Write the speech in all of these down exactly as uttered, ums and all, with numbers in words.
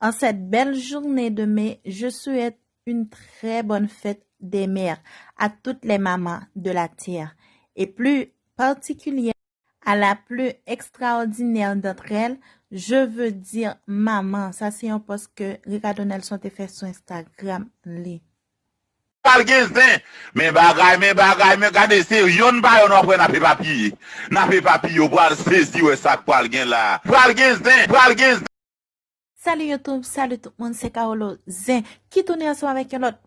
En cette belle journée de mai, je souhaite une très bonne fête des mères à toutes les mamans de la terre et plus particulièrement à la plus extraordinaire d'entre elles, je veux dire maman. Sa se yon pòs ke Ricardo Nelson te fè sou Instagram li. Pral gen zen. Men bagay, men bagay, men gade se yonn pa yonn w ap wè n ap epapiye. N ap epapiye, w pral sezi wè sa k pral gen la. Pral gen zen, pral gen zen. Salut YouTube, salut tout moun, se Carolo Zen ki tounen ansanm avèk yon lòt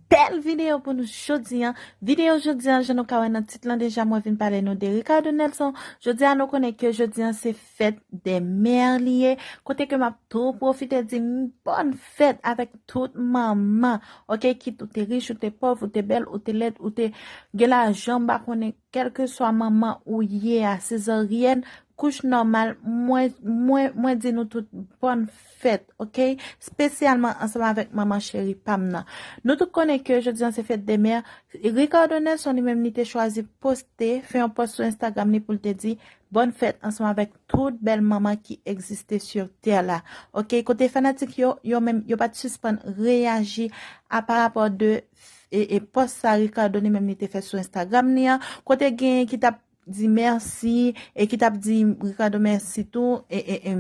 bèl videyo pou nou jodi an. Videyo jodi an, jan nou ka wè nan tit lan deja, mwen vin pale nou de Ricardo Nelson. Jodi an, nou konnen ke jodi an se fèt dè mè li ye. Kote ke m ap tou pwofite di m bòn fèt avèk tout manman. Oke, kit ou te rich, ou te pòv, ou te bèl, ou te lèd, ou te gen lajan, m pa konnen, kèlkeswa manman ou ye a, sezaryèn, kouch nòmal, mwen, mwen, mwen di nou tout bòn fèt, oke? Espesyalman ansanm avèk manman cheri pa m nan. Nou tout konnen ke jodi an se fèt dè mè. Ricardo Nelson li menm li te chwazi poste, fè yon pòs sou Instagram li pou l te di bòn fèt ansanm avèk tout bèl manman ki egziste sou tè la. Oke, kote fanatik yo, yo menm, yo pa t sispann reyaji a pa rapò de e, e pòs sa Ricardo li menm li te fè sou Instagram li an, kote genyen ki t ap di mèsi e ki t ap di Ricardo mèsi tou, e, e, e,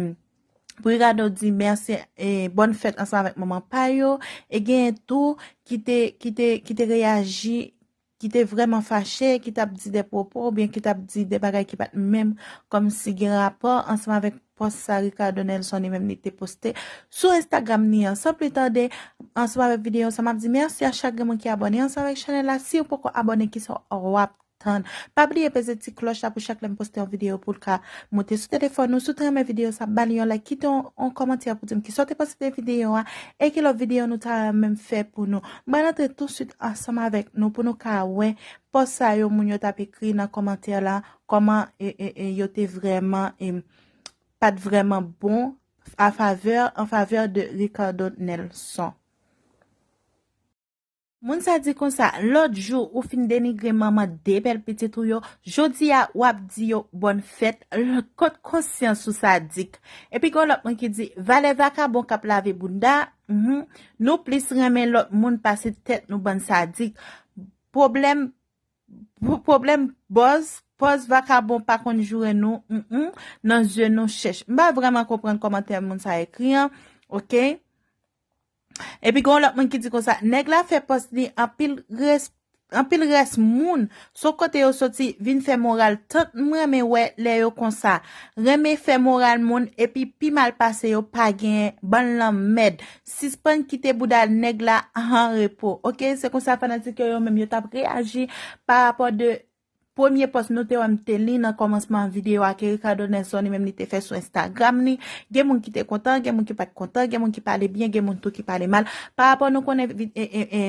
pou Ricardo di mèsi e bòn fèt ansanm avèk manman pa yo, e genyen tou ki te, ki te, ki te reyaji, ki te vrèman fache, ki t ap di de pwopo oubyen ki t ap di de bagay ki pa t menm kòmsi gen rapò ansanm avèk pòs sa Ricardo Nelson li menm li te poste sou Instagram li an. San pli tande, ansanm avèk videyo sa, m ap di mèsi a chak grenn moun ki abòne ansanm avèk chanèl la. Si w poko abòne, kisa w ap tann? Pa bliye peze ti klòch la pou chak lè m poste yon videyo pou l ka monte sou telefòn ou. Si w te renmen videyo sa, ba li yon like, kite yon, yon kòmantè pou di m kisa w te panse de videyo a e ki lòt videyo nou ta renmen m fè pou nou. M pral antre tousuit ansanm avèk nou pou nou ka wè pòs sa yo moun yo t ap ekri nan kòmantè la, kòman e, e, e, yo te vrèman e, pa t vrèman bon a favè, an favè de Ricardo Nelson. Moun sa di konsa, lòt jou ou fin denigre manman de bèl pitit ou yo, jodi a w ap di yo bòn fèt, kot konsyans ou sadik? Epi gen lòt moun ki di, valè vakabon k ap lave bounda, mhm, nou plis renmen lòt moun pase tèt nou bann sadik. Pwoblèm, pwoblèm bòz, pòz vakabon pa konn joure nou, mhm, nan zye nou chèch. M pa vrèman konprann kòmantè moun sa ekri an, oke? Epi gen yon lòt moun ki di konsa, nèg la fè pòs li anpil res, anpil rès moun, sou kote yo soti, vin fè moral tant m renmen wè lè yo konsa, renmen fè moral moun, epi pi mal pase yo pa genyen, bann lanmèd, sispann kite bouda nèg la an repo, oke, se konsa fanatik yo, yo menm yo t ap reyaji pa rapò de premye pòs nou te wè m te li nan kòmansman videyo a ke Ricardo Nelson li menm li te fè sou Instagram li. Gen moun ki te kontan, gen moun ki pa t kontan, gen moun ki pale byen, gen moun tou ki pale mal. Pa rapò nou konnen e, e, e,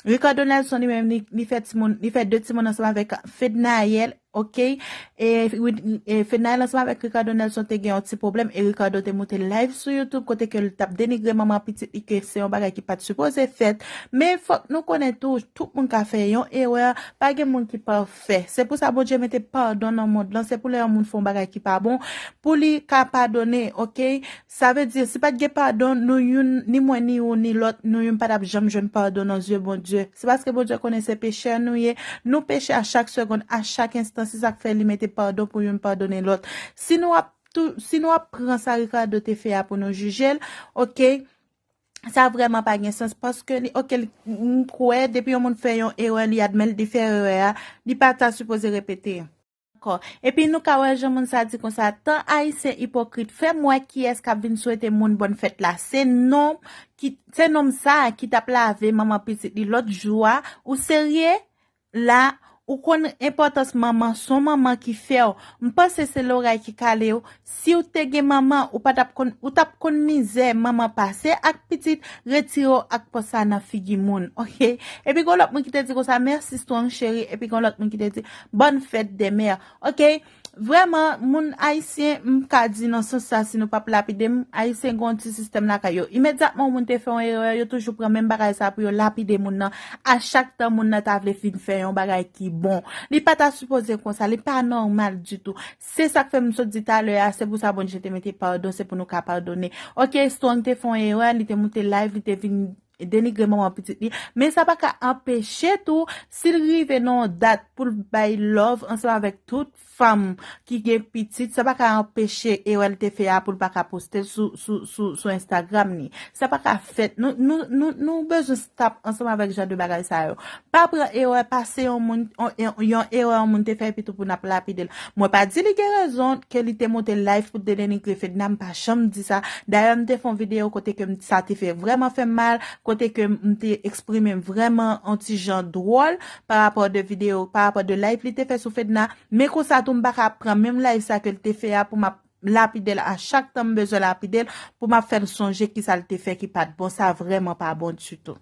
Ricardo Nelson li menm li, li fè timoun, li fè de timoun ansanm avèk Fednaelle, oke? E, e Fednaelle ansanm avèk Ricardo Nelson te gen yon ti pwoblèm e Ricardo te moute live sou YouTube kote ke l t ap denigre manman pitit li ke se yon bagay ki pa t sipoze fèt. Men fòk nou konnen tou, tout moun ka fè yon erè, pa gen moun ki pafè. Se pou sa Bondye mete padon nan mond lan, se pou lè yon moun fè yon bagay ki pa bon, pou li ka padone, oke? Sa vle di, si pa t gen padon, nou youn, ni mwen, ni ou, ni lòt, nou youn pa t ap janm jwenn padon nan zye Bondye. Se paske Bondye konnen se pechè nou ye, nou peche a chak segonn, a chak enstan, se sa k fè li mete padon pou youn padone lòt. Si nou ap tou, si nou ap pran sa Ricardo te fè a pou nou jije l, oke, sa vrèman pa gen sans, paske li, oke, li, m kwè, depi yon moun fè yon erè, li admèt li fè erè a, li pa ta sipoze repete. Dakò. Epi nou ka wè jan moun sa di konsa, tan ayisyen ipokrit, fè m wè kiyès k ap vin swete moun bòn fèt la. Se nonm ki, se nonm sa a ki t ap lave manman pitit li lòt jou a, ou serye? La, ou konn enpòtans manman, s on manman ki fè w. M panse se loray ki kale w. Si w te gen manman, ou pa t ap konn, ou t ap konn mizè manman pase ak pitit, retire w ak pòs sa nan figi moun, oke? Epi gen lòt moun ki te di konsa, mèsi strong cheri, epi gen lòt moun ki te di, bòn fèt dè mè, oke? Vrèman, moun ayisyen, m ka di nan sans sa, si nou p ap lapide m, ayisyen gen yon ti sistèm lakay yo. Imedyatman yon moun te fè yon erè, yo toujou pran menm bagay sa pou yo lapide moun nan. A chak tan moun nan ta vle fin fè yon bagay ki bon. Li pa ta sipoze konsa, li pa nòmal ditou. Se sa k fè m sot di talè a, se pou sa Bondye te mete padon, se pou nou ka padone. Ok, Strong te fè yon erè, li te moute live, li te vin denigre manman pitit li. Men sa pa ka anpeche tou, si l rive nan yon dat pou l bay love ansanm avèk tout fanm ki gen pitit, sa pa ka anpeche erè l te fè a pou l pa ka poste l sou, sou, sou, sou Instagram ni. Sa pa ka fèt. Nou, nou, nou, nou bezwen stop ansanm avèk jan de bagay sa yo. Pa pran erè pase yon moun, yon, yon, yon erè yon moun te fè epi tou pou n ap lapide l. Mwen pa di li gen rezon ke li te monte live pou te denigre Fedna, m pa janm di sa. Dayè, m te fè yon videyo kote ke m, sa te fè vrèman fè m mal, kote ke m te eksprime m vrèman yon ti jan dwòl pa rapò de videyo, pa rapò de live li te fè sou Fedna. Men konsa tou, m pa ka pran menm live sa ke l te fè a pou m ap lapide l a chak tan m bezwen lapide l, pou m ap fè l sonje kisa l te fè ki pa t bon. Sa vrèman pa bon ditou.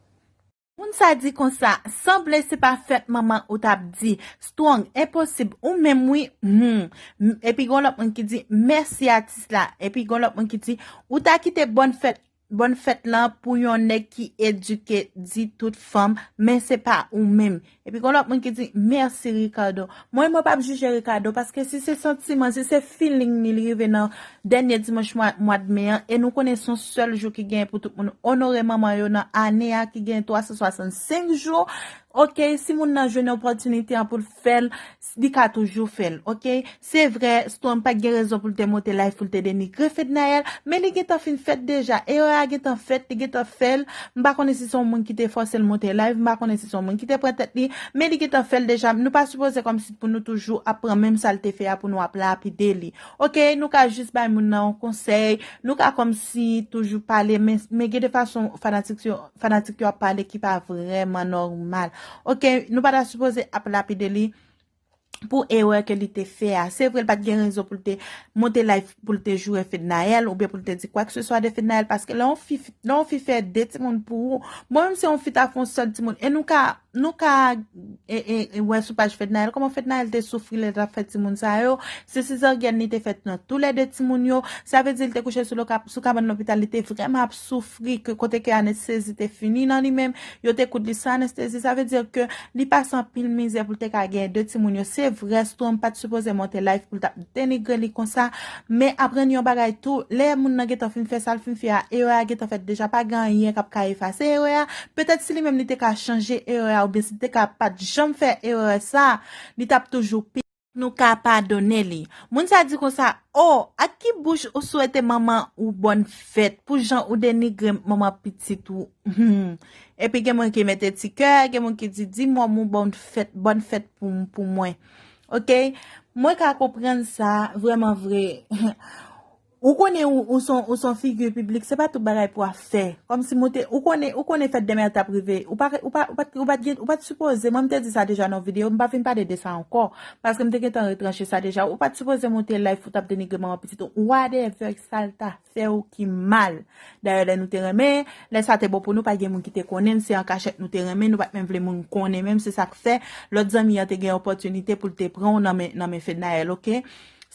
Moun sa di konsa, sanble se pa fèt manman ou t ap di. Strong, enposib, ou menm wi. Hmm. M- Epi gon lòt moun ki di, mèsi atis la. Epi gon lòt moun ki di, ou ta kite bòn fèt, bòn fèt lan pou yon nèg ki edike di tout fanm, men se pa ou menm. Epi gon lòt moun ki di, mèsi Ricardo. Mwen, mwen p ap jije Ricardo, paske si se santiman, si se feeling ni li rive nan dènye dimanch mwa, mwa d me an, e nou konnen se yon sèl jou ki genyen pou tout moun onore manman yo nan ane a ki genyen twa san swasannsenk jou. Ok, si moun nan jwenn opòtinite an pou l fè l, li ka toujou fè l, ok? Se vre, Strong pa t gen rezon pou l te monte live pou l te denigre Fednaelle, men li gentan fin fèt deja. Erè a gentan fèt, li gentan fè l. M pa konnen si se yon moun ki te fòse l monte live, m pa konnen si se yon moun ki te pran tèt li, men li gentan fè l deja. Nou pa sipoze kòmsi pou nou toujou ap pran menm sa l te fè a pou nou ap lapide li. Ok, nou ka jis bay moun nan yon konsèy, nou ka kòmsi toujou pale, men, men gen de fason fanatik yo, fanatik yo ap pale ki pa vrèman nòmal. Ok, nou pa ta sipoze ap lapide li pou erè ke li te fè a. Se vre, l pa t gen rezon pou l te monte live pou l te joure Fednaelle oubyen pou l te di kwakeseswa de Fednaelle, paske lè yon fi, lè yon fi fè de timoun pou ou, bon, menm si yon fi ta fè yon sèl timoun, e nou ka, nou ka e, e, e wè sou paj Fednaelle kòman Fednaelle te soufri lè l t ap fè timoun sa yo. Se sezaryèn li te fèt nan toulède timoun yo. Sa vle di l te kouche sou, loka- sou kabann lopital, li te vrèman ap soufri, ke kote ke anestezi te fini nan li menm. Yo te koud li san anestezi, sa vle di ke li pase anpil mizè pou l te ka genyen de timoun yo. Se vre, Storm pa t sipoze monte live pou l t ap denigre li konsa, men aprann yon bagay tou, lè moun nan gentan fin fè sa l fin fè a, erè a gentan fèt deja, pa gen anyen k ap ka efase erè a. Petèt si li menm li te ka chanje erè a, oubyen si li te ka pa t janm fè erè sa, li t ap toujou pi nou ka padone li. Moun sa di konsa, o, ak ki bouch ou swete manman ou bòn fèt pou jan ou denigre manman pitit ou? Hmm. Epi gen moun ki mete ti kè, gen moun ki di, di mòm ou bòn fèt, bòn fèt pou, pou mwen. Ok? Mwen ka konprann sa, vrèman vre. Ou konnen ou, ou son, ou son figi piblik, se pa tout bagay pou w ap fè. Kòmsi mwen te, ou konnen, ou konnen fèt de mè t ap rive. Ou pa, ou pa, ou pa, ou pa t gen, ou pa t sipoze, mwen m te di sa deja nan videyo, m pa vin pale de sa ankò. Paske m te gentan retranche sa deja. Ou pa t sipoze monte live pou t ap denigre manman pitit ou. Whatever sa l ta fè ou ki mal. Dayè, lè nou te renmen, lè sa te bon pou nou, pa t gen moun ki te konnen, se an kachèt nou te renmen, nou pa t menm vle moun konnen, menm se sa k fè, lòt zanmi an te gen opòtinite pou l te pran w nan men, nan men Fednaelle, ok?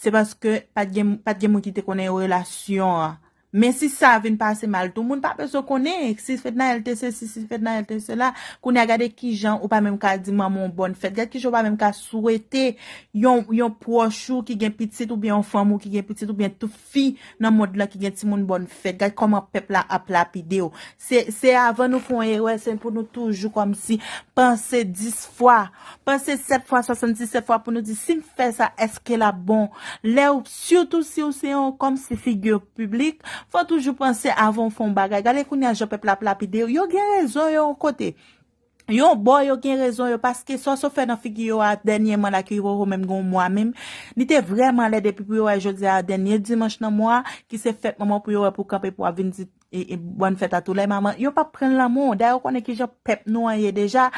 Se paske pa t gen, pa t gen moun ki te konnen relasyon an. Men si sa vin pase mal tou, moun pa bezwen konnen si Fednaelle te sesi, si Fednaelle te sela. Kounye a gade kijan ou pa menm ka di manman w bòn fèt. Gad kijan ou pa menm ka swete yon, yon pwòch ou ki gen pitit oubyen yon fanm ou ki gen pitit oubyen tout fi nan mond lan ki gen timoun bòn fèt. Gad kòman pèp la ap lapide w. Se, se avan nou fè yon erè, se pou nou toujou kòmsi panse dis fwa, panse sèt fwa, swasanndisèt fwa pou nou di, si m fè sa, èske l ap bon? Lè ou, sitou si ou se yon kòmsi figi piblik, fò toujou panse avan w fè yon bagay. Gade kounye a jan pèp la ap lapide w. Yo gen rezon yo yon kote. Yon bò yo gen rezon yo, paske sa w fè nan figi yo a dènyèman la ki poko menm gen yon mwa menm, li te vrèman lèd epi pou yo wè jodi a dènye dimanch nan mwa, ki se fèt manman pou yo wè pou kanpe pou ap vin di e, e, bòn fèt a tou lè manman. Yo p ap pran l nan men w. Dayè, ou konnen kijan pèp nou an ye deja.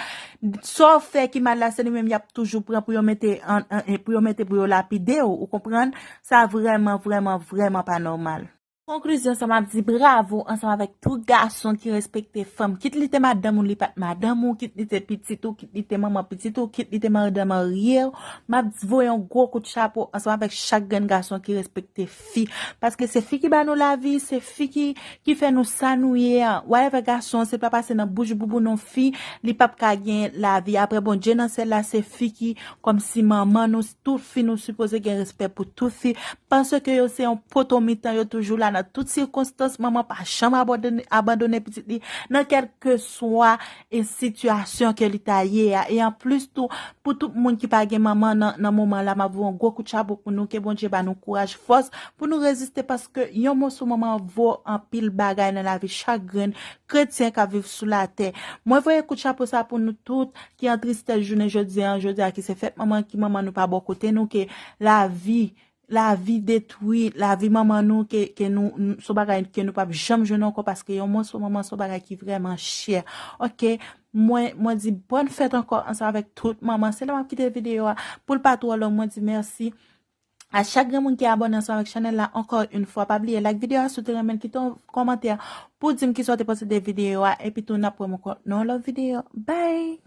Sa w fè ki mal la, se li menm y ap toujou pran pou yo mete an, an, e, pou yo mete pou yo lapide w, ou konprann? Sa vrèman, vrèman, vrèman pa nòmal. Konklizyon sa, m ap di bravo ansanm avèk tout gason ki respekte fanm. Kit li te madanm ou, li pa t madanm ou, kit li te pitit ou, kit li te manman pitit ou, kit li te madanm marye w, m ap voye yon gwo kout chapo ansanm avèk chak grenn gason ki respekte fi. Paske se fi ki ba nou lavi, se fi ki, ki fè nou sa nou ye a. Whatever gason, se pa pase nan bouch bouboun yon fi, li p ap ka gen lavi. Apre Bondye nan syèl la, se fi ki kòmsi manman nou, tout fi nou sipoze gen respè pou tout fi. Paske yo se yon poto mitan, yo toujou la nan tout sikonstans. Manman pa janm abandone, abandone pitit li nan kèlkeswa e sitiyasyon ke li ta ye a. E anplis tou, pou tout moun ki pa gen manman nan, nan moman la, m ap voye yon gwo kout chapo pou nou, ke Bondye ba nou kouraj, fòs pou nou reziste, paske yon moso manman vo anpil bagay nan lavi chak grenn kretyen k ap viv sou latè. Mwen voye kout chapo sa pou nou tout ki an tristès jounen jodi a, jodi a ki se fèt manman, ki manman nou pa bò kote nou, ke lavi, lavi detwi, lavi manman nou, ke, ke nou, nou, se yon bagay ke nou p ap janm jwenn ankò, paske yon moso manman se yon bagay ki vrèman chè. Oke, mwen, mwen di bòn fèt ankò ansanm avèk tout manman. Se la m ap kite videyo a pou l pa twò long. Mwen di mèsi a chak grenn moun ki abòne ansanm avèk chanèl la ankò yon fwa. Pa bliye like videyo a si w te renmen l, kite yon kòmantè pou di m kisa w te panse de videyo a, epi tou n ap wè m ankò nan yon lòt videyo. Bye!